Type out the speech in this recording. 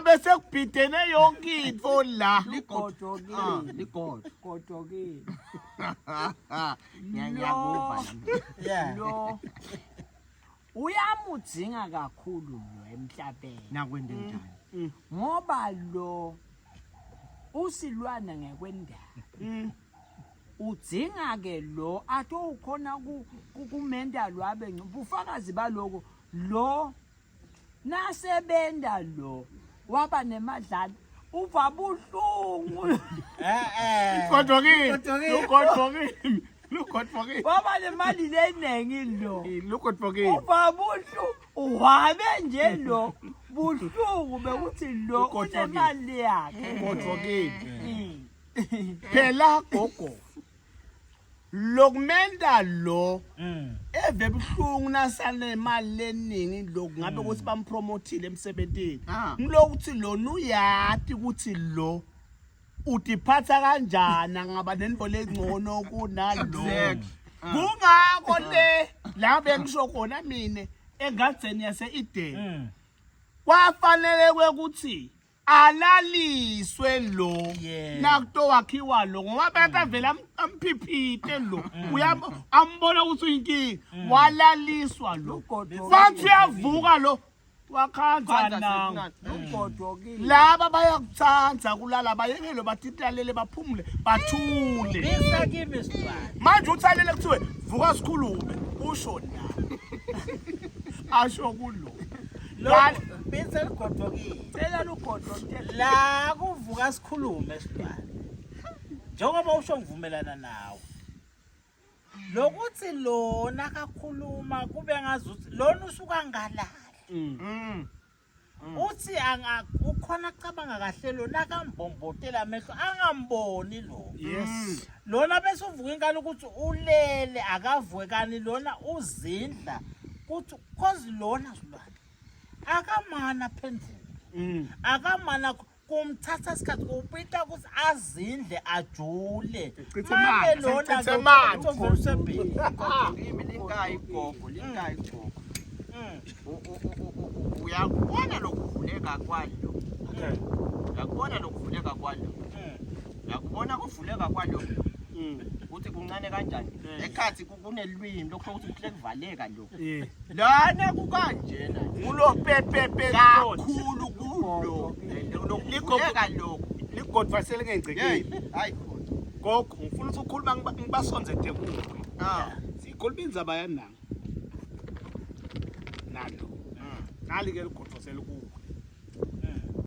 Kutobe sekubhidene yonke into la. Ligodo Ah, kimi. ligodo. Godo kimi. Ngiyakuva nami. Yeah. Lo uyamudzinga kakhulu lo emhlabeni. Nakwente njani? Ngoba lo usilwana ngekwendalo. Udzinga ke lo athi ukhona kumenda lwabe ubufakazi baloko lo nasebenda lo waba nemadlala uva buhlungu. Eh eh. Kodwa kimi, lugodwa kimi, lugodwa kimi. Waba nemali leningi lo. Lugodwa kimi. Uva buhlungu uwabe nje lo buhlungu bekuthi lo Ugodwa kimi. unemali yakhe. Kodwa kimi. Phela gogo. Lokumenda lo eve buhlungu nasanemali leningi lokhu ngabe ukuthi bampromotile emsebentini. Ah. Ngilokuthi lona uyati ukuthi lo utiphatha kanjani angaba nento lengcono kunalo. Exactly. Kungakho le la bengisho khona mina engadzeni yase-Eden. Kwafanele ukuthi alaliswe lo Yeah. nakutowakhiwa lo ngoba abantu avele amphiphite lo ambona ukuthi uyinkinga walaliswa lo Lugodo wathi uyavuka lo wakhanza Kwanza nango sekungathi- lugodo kimi. laba bayakuthanda kulala bayekele batitalele baphumule bathule Bisa kimi silwane. manje uthalele kuthiwe vuka sikhulume usho na asho kulo Lo bisa ligodo kimi. Cela lugodo mthetho. La kuvuka sikhulume silwane. Njengoba usho ngivumelana nawe. Lokuthi lona kakhuluma kube ngazuthi lona usuka ngalala. Uthi anga ukhona acabanga kahle lona akambombotela amehlo angamboni lo. Yes. Lona bese uvuka inkani ukuthi ulele akavuke kani lona uzindla kuthi cause lona silwane akamana aphendule. Akamana kumthatha isikhathi kupita ukuthi azindle ajule. Chithe Manje amanzi, lona chithe amanzi. uvela usebhini. Godo kimi linkayi gogo, linkayi gogo. Uyakubona lokuvuleka kwalo. Uyakubona lokuvuleka kwalo. Uyakubona kuvuleka kwalo. Ukuthi kuncane kanjani. Ekhathi kunelwimi lokusho ukuthi kuhle kuvaleka lokhu. Yeah. Lana kukanjena. Ngulo pepepe Kakhulu kulo. Lokuvuleka lokhu. Ligodwa selingengcekile. Hey, hayi khona. Gogo ngifuna ukuthi ukhuluma ngibasonze kuwe. Ah. Sikhuluma indzaba yananga. Nalo. Nali ke ligodwa selikuwe.